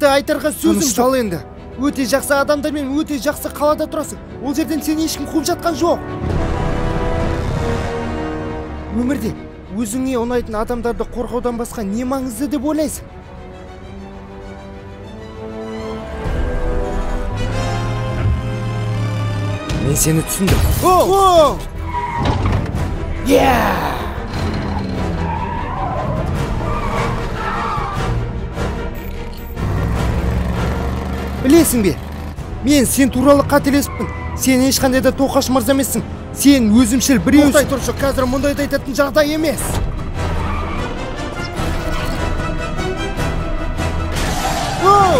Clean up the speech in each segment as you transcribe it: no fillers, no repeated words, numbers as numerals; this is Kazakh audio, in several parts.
Тіпті айтарға сөзім жоқ. Енді. Өте жақсы адамдармен өте жақсы қалада тұрасың. Ол жерден сені ешкім қуып жатқан жоқ. Өмірде өзіңе ұнайтын адамдарды қорғаудан басқа не маңызды деп ойлайсың? Мен сені түсіндім. Оу! Yeah! Білесің бе, мен сен туралы қателесіппін. Сен ешқандай да тоқаш мырза емессің. Сен өзімшіл біреусің. Тоқтай тұршы, қазір мұндайды айтатын жағдай емес. Оу!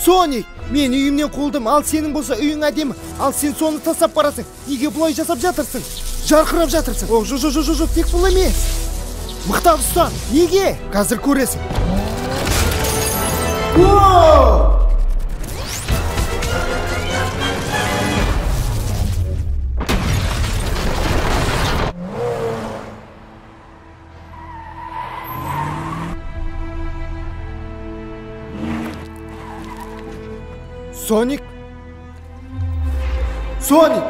Соник, мен үйімнен қуылдым, ал сенің болса үйің әдемі. Ал сен соны тастап барасың. Неге бұлай жасап жатырсың? Жарқырап жатырсың. О, жоқ, жоқ, жоқ, жоқ, тек бұл емес. Мықтап ұста. Неге? Қазір көресің. Оу! Соник? Соник!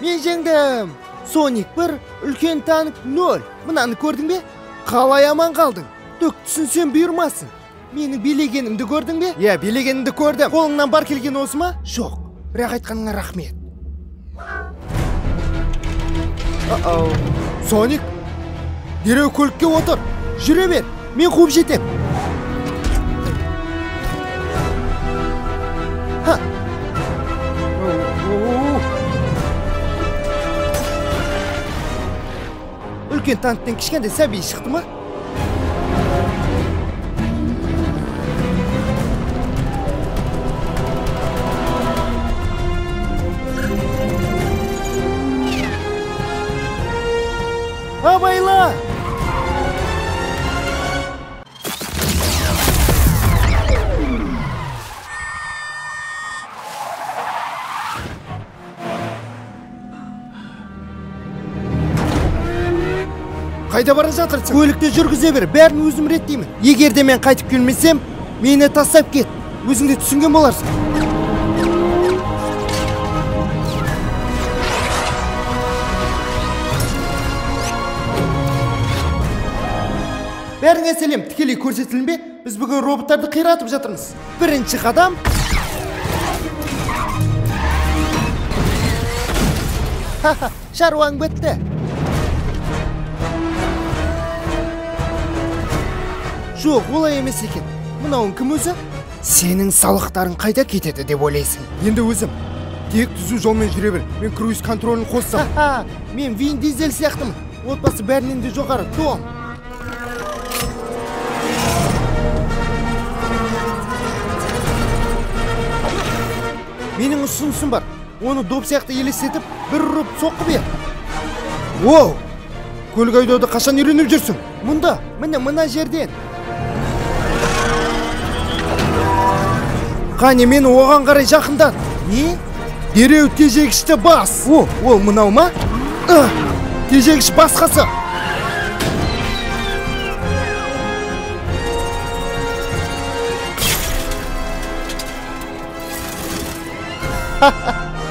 Мен жеңдім! Соник 1, үлкен танк 0. Мынаны көрдің бе? Қалай аман қалдың? Түк түсінсем бұйырмасын. Менің билегенімді көрдің бе? Иә, билегенімді көрдім. Қолыңнан бар келген осы ма? Жоқ. Бірақ айтқаныңа рахмет. Соник, дереу көлікке отыр. Жүре бер, мен қуып жетем. Ха. Үлкен танктен кішкентай сәби шықты ма? Абайла! Қайда бара жатырсың? Көлікті жүргізе бер, бәрін өзім реттеймін. Егер де мен қайтып келмесем, мені тастап кет. Өзің де түсінген боларсың. Бәріңе сәлем, тікелей көрсетілім бе? Біз бүгін роботтарды қиратып жатырмыз. Бірінші қадам. Ха-ха, шаруаң бітті. Жоқ, олай емес екен. Мынауың кім өзі? Сенің салықтарың қайда кетеді деп ойлайсың? Енді өзім. Тек түзу жолмен жүре бер. Мен круиз контролін қоссам. Ха-ха, мен Вин Дизель сияқтымын. Отбасы бәрінен де жоғары. Том. Менің ұсынысым бар. Оны доп сияқты елестетіп, бір ұрып соққы бер. Оу! Көлік айдауды қашан үйреніп жүрсің? Мұнда, міне мына жерден. Қане, мені оған қарай жақындат. Не? Дереу тежегішті бас. О, ол мынау ма? Тежегіш басқасы.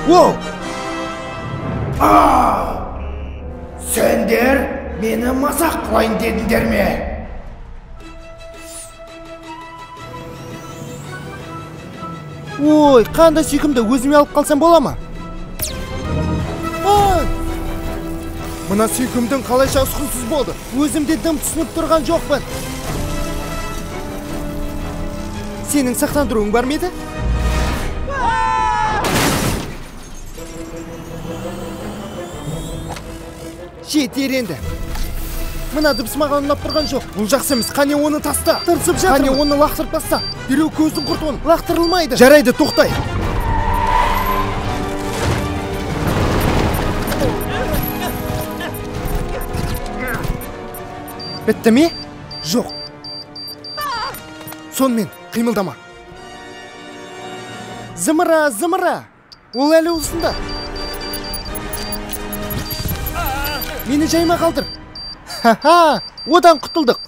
Воу! Сендер мені мазақ қылайын дедіңдер ме? Ой, қандай сүйкімді, өзіме алып қалсам бола ма? Ой! Мына сүйкімдің қалайша ұсқынсыз болды. Өзім де дым түсініп тұрған жоқпын. Сенің сақтандыруың бар ма еді? Жетер енді. Мына дыбыс маған ұнап тұрған жоқ. Бұл жақсы емес. Қане оны таста. Тырысып жатырмын. Қане оны лақтырып таста. Дереу көзін құрт оны. Лақтырылмайды. Жарайды, тоқтай. Бітті ме? Жоқ. Сонымен қимылдама. Зымыра, зымыра. Ол әлі осында. Мені жайма қалдыр. Ха-ха, одан құтылдық.